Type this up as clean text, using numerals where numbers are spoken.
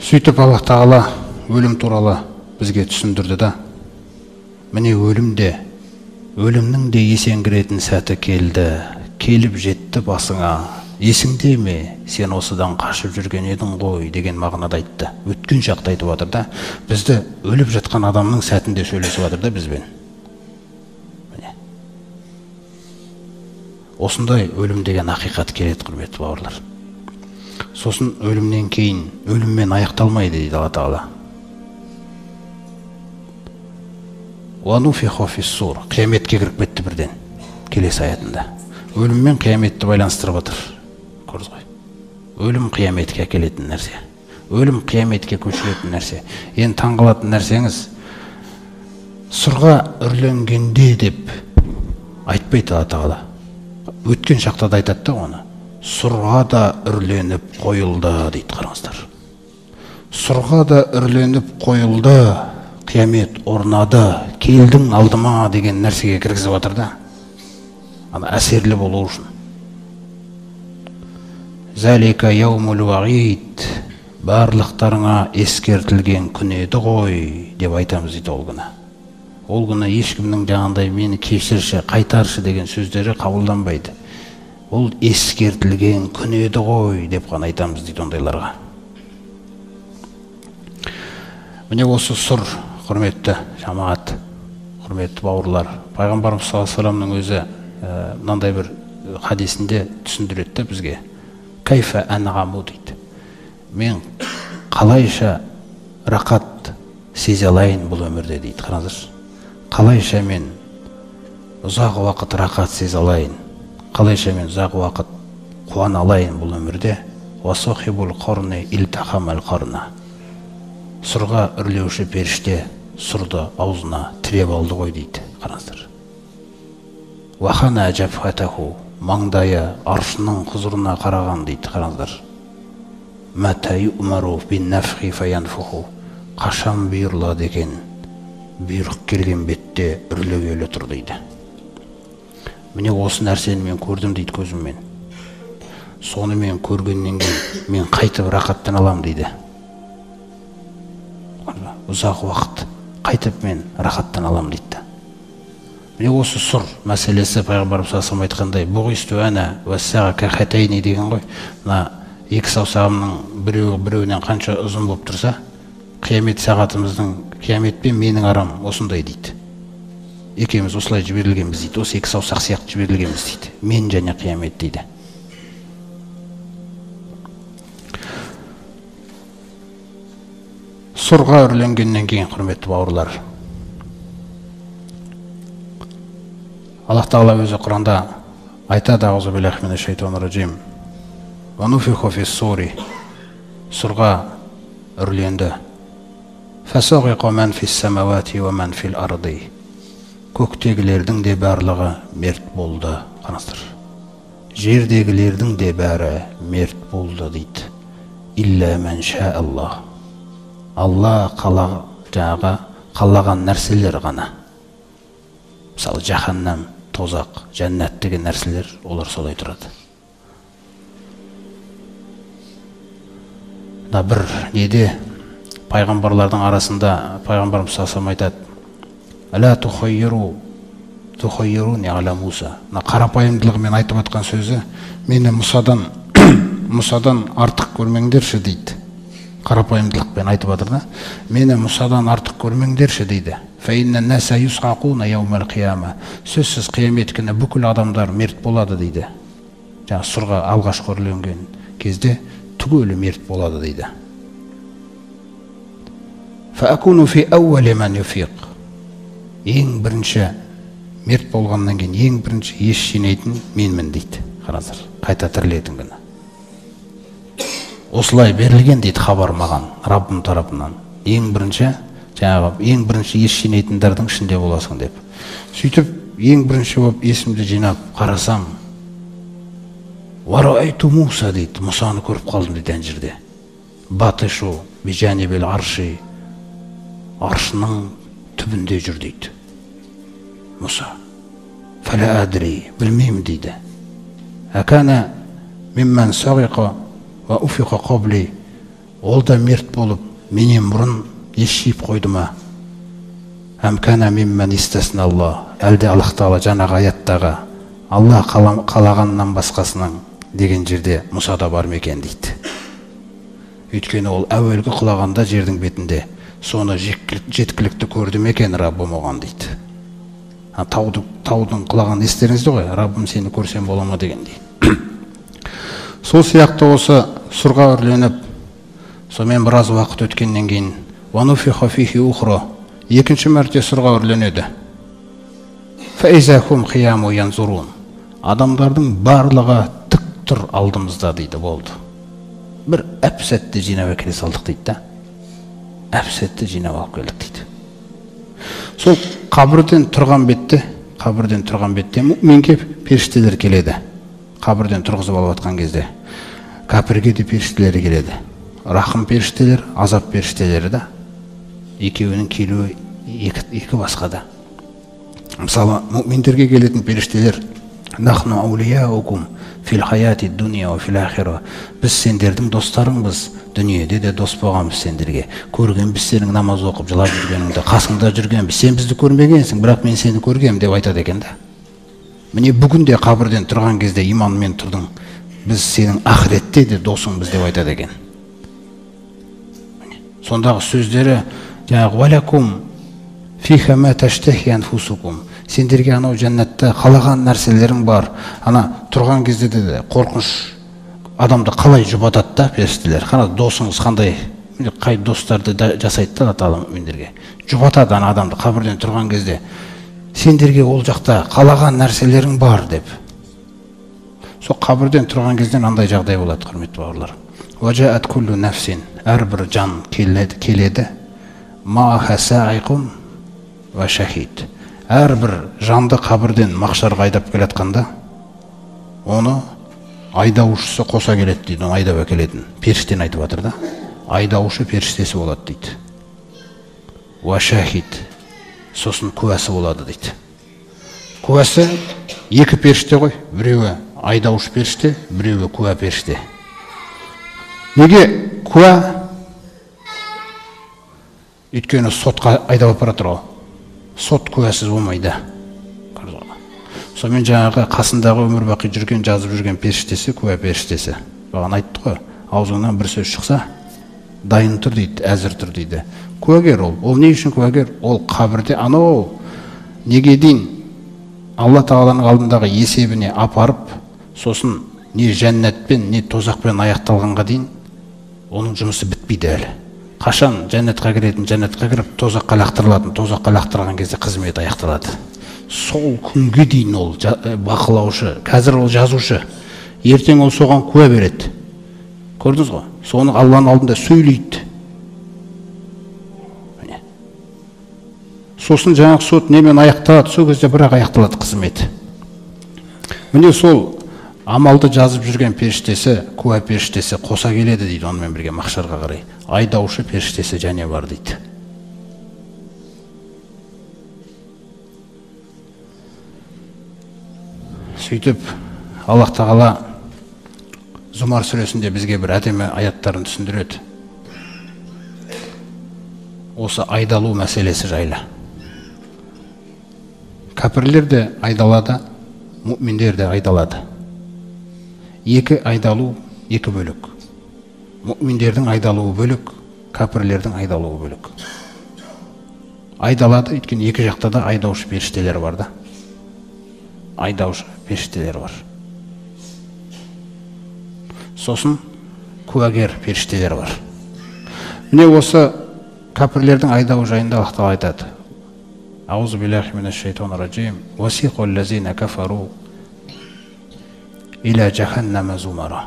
Сөйтіп Аллах Тағала өлім туралы бізге түсіндірді да, міне өлім де, өлімнің де есеңгіретін сәті келді, келіп жетті басыңа, есіңде ме, сен осыдан қашып жүрген едің ғой деген мағынада айтты. Өткен шақты айтып жатыр да, бізді өліп жатқан адамның сәтінде сөйлесіп жатыр да бізбен. Міне. Осындай өлім деген ақиқат келеді, құрметті бауырлар. Сосын өлімнен кейін, өліммен аяқталмайды дейді Алла Тағала. Қияметке кіріп кетті бірден, келесі аятында. Өліммен қияметті байланыстырып отыр. Көрдіңіз ғой. Өлім қияметке әкелетін нәрсе. Өлім қияметке көшіретін нәрсе. Енді таңғалатын нәрсеңіз, сұрға үрленгенде деп айтпайды Алла Тағала. Өткен шақта да айтады да оны. Сұрға да үрленіп қойылды дейді, қараңыздар. Сұрға да үрленіп қойылды, қиямет орнады, келдің алдыма деген нәрсеге кіргізіп отыр да. Ана әсерлі болу үшін. Зәлика яумул вағид, барлықтарыңа ескертілген күн еді ғой деп айтамыз дейді ол күні. Ол күні ешкімнің жаңағындай мені кешірші, қайтаршы деген сөздері қабылданбайды. Ол ескертілген күн еді ғой деп қана айтамыз дейді ондайларға. Міне осы сұр, құрметті жамағат, құрметті бауырлар, Пайғамбарымыз саллаллаху алейхи вассаламның өзі мынандай бір хадисінде түсіндіреді де бізге. Кайфа анғаму дейді. Мен қалайша рақат сезе алайын бұл өмірде дейді. Қараңыздаршы. Қалайша мен ұзақ уақыт рақат сезе алайын? Қалайша мен ұзақ уақыт қуана алайын бұл өмірде? Уасохибул қарны илтахамал қарна. Сұрға үрлеуші періште сұрды аузына тіреп алды ғой дейді. Қараңыздар. Уахана жабхатаху, маңдайы аршының құзырына қараған дейді. Қараңыздар. Мата ю'мару бин нафхи фаянфуху, қашан бұйырылады екен, бұйрық келген бетте үрлегелі тұр дейді. Міне осы нәрсені мен көрдім дейді көзіммен. Соны мен көргеннен кейін мен қайтып рақаттана аламын дейді. Ұзақ уақыт қайтып мен рақаттана аламын дейді. Міне осы сұр мәселесі Пайғамбарымыз саллаллаху алейхи вассалам айтқандай, бұғисту ана уассаға кахатайни деген ғой. Мына екі саусағымның біреуі біреуінен қанша ұзын болып тұрса, қиямет сағатымыздың, қияметпен менің арам осындай дейді. Екеуміз осылай жіберілгенбіз дейді. Осы екі саусақ сияқты жіберілгенбіз дейді. Мен және қиямет дейді. Сұрға үрленгеннен кейін, құрметті бауырлар, Аллах Тағала өзі Құранда айтады, аузу биллахи минаш шайтанир ражим. Ва нуфиха фис сури, сұрға үрленді. Фасағиқа ман фис самавати ва ман фил арди. Көктегілердің де барлығы мерт болды. Қараңыздар. Жердегілердің де бәрі мерт болды дейді. Илля ман ша Аллах. Алла қалаған нәрселер ғана. Мысалы, жаһаннам, тозақ, жәннат деген нәрселер, олар солай тұрады. Мына бір неде пайғамбарлардың арасында пайғамбарымыз саллаллаху алейхи вассалам айтады: «Ла тухаййиру, тухаййируни аля Муса». Мына қарапайымдылығымен айтып атқан сөзі, мені Мұсадан артық көрмеңдерші дейді. Қарапайымдылықпен айтып жатыр да, мені Мұсадан артық көрмеңдерші дейді. Сөзсіз қиямет күні бүкіл адамдар мерт болады дейді. Жаңа сұрға алғашқы үрленген кезде түгелі мерт болады дейді. Ең бірінші мерт болғаннан кейін ең бірінші ес жинайтын менмін дейді. Қараңыздар, қайта тірілетін күні. Осылай берілген дейді хабар маған Раббым тарапынан. Ең бірінші жаңағы ең бірінші ес жинайтындардың ішінде боласың деп. Сөйтіп ең бірінші болып есімді жинап қарасам, «Варайту Муса» дейді, Мұсаны көріп қалдым дейді ана жерде. Батышу бижанибил арши, аршының түбінде жүр дейді. Мұса. Фәлә адри, білмеймін дейді. Әкәна мимман сағиқа ва уфиқа қабли, Ол да мерт болып, менен бұрын ес жиып қойды ма? Әлде Аллах Тағала жаңағы аяттағы Алла қалағаннан басқасының деген жерде Мұса да бар ма екен дейді. Өйткені ол әуелгі құлағанда жердің бетінде соны жеткілікті көрді ме екен Раббым оған дейді. Таудың құлағанын естеріңізде ғой, Раббым сені көрсем бола ма дегендей. Сол сияқты осы сұрға үрленіп, сонымен біраз уақыт өткеннен кейін екінші мәрте сұрға үрленеді. Адамдардың барлығы тік тұр алдымызда дейді, болды. Бір әп сәтте жинап әкеле салдық дейді да. Әп сәтте жинап алып келдік дейді. Сол қабірден тұрған бетте, мүминге періштелер келеді. Қабірден тұрғызып алып атқан кезде кәпірге де періштелер келеді. Рахым періштелер, азап періштелері да. Екеуінің келуі екі басқа да. Мысалы, мүминдерге келетін періштелер нахну аулияукум фил хаяти дуния ва фил ахира. Біз сендердің достарыңбыз, дүниеде де дос болғанбыз сендерге. Көргенбіз сенің намаз оқып жылап жүргеніңді, қасыңда жүргенбіз. Сен бізді көрмегенсің, бірақ мен сені көргенмін деп айтады екен да. Міне бүгін де қабірден тұрған кезде иманмен тұрдың. Біз сенің ақыретте де досыңбыз деп айтады екен. Сондағы сөздері жаңағы уалякум фиха ма таштахи анфусукум. Сендерге анау жәннатта қалаған нәрселерің бар. Ана тұрған кезде де қорқыныш адамды қалай жұбатады да періштелер. Қана досыңыз қандай, қай достарды жасайды да Алла Тағала мүминдерге. Жұбатады ана адамды қабірден тұрған кезде. Сендерге ол жақта қалаған нәрселерің бар деп. Сол қабірден тұрған кезде мынандай жағдай болады, құрметті бауырлар. Уажаат куллу нафсин, әрбір жан келеді. Мааха саиқун ва шахид. Әрбір жанды қабірден мақшарға айдап келатқанда, оны айдаушысы қоса келеді дейді, оны айдап әкелетін. Періштені айтып жатыр да. Айдаушы періштесі болады дейді. Уа шахид, сосын куәсі болады дейді. Куәсі екі періште ғой, біреуі айдаушы періште, біреуі куә періште. Неге куә? Өйткені сотқа айдап апарып жатыр ғой. Сот куәсіз болмайды. Сонымен жаңағы қасындағы өмір бақи жүрген, жазып жүрген періштесі, куә періштесі. Бағана айтты ғой, аузыңнан бір сөз шықса, дайын тұр дейді, әзір тұр дейді. Куәгер ол. Ол не үшін куәгер? Ол қабірде анау неге дейін Алла Тағаланың алдындағы есебіне апарып, сосын не жәннатпен, не тозақпен аяқталғанға дейін оның жұмысы бітпейді әлі. Қашан жәннатқа кіретін, жәннатқа кіріп, тозаққа лақтырылатын, тозаққа лақтырған кезде қызмет аяқталады. Сол күнге дейін ол бақылаушы, қазір ол жазушы, ертең ол соған куә береді. Көрдіңіз ғой? Соны Алланың алдында сөйлейді. Міне. Сосын жаңағы сот немен аяқталады, сол кезде бірақ аяқталады қызмет. Міне сол амалды жазып жүрген періштесі, куә періштесі қоса келеді дейді, онымен бірге мақшарға қарай. Айдаушы періштесі және бар дейді. Сөйтіп Аллах Тағала Зумар сүресінде бізге бір әдемі аяттарын түсіндіреді. Осы айдалу мәселесі жайлы. Кәпірлер де айдалады, мүминдер де айдалады. Екі айдалу екі бөлік. Мүминдердің айдалуы бөлік, кәпірлердің айдалуы бөлік. Айдалады, өйткені екі жақта да айдаушы періштелер бар да. Айдаушы періштелер бар. Сосын куәгер періштелер бар. Міне осы кәпірлердің айдауы жайында Аллах Тағала айтады. Аузу биллахи минаш шайтанир раджим. Васиқал лазина кафару иля жаханнама зумара.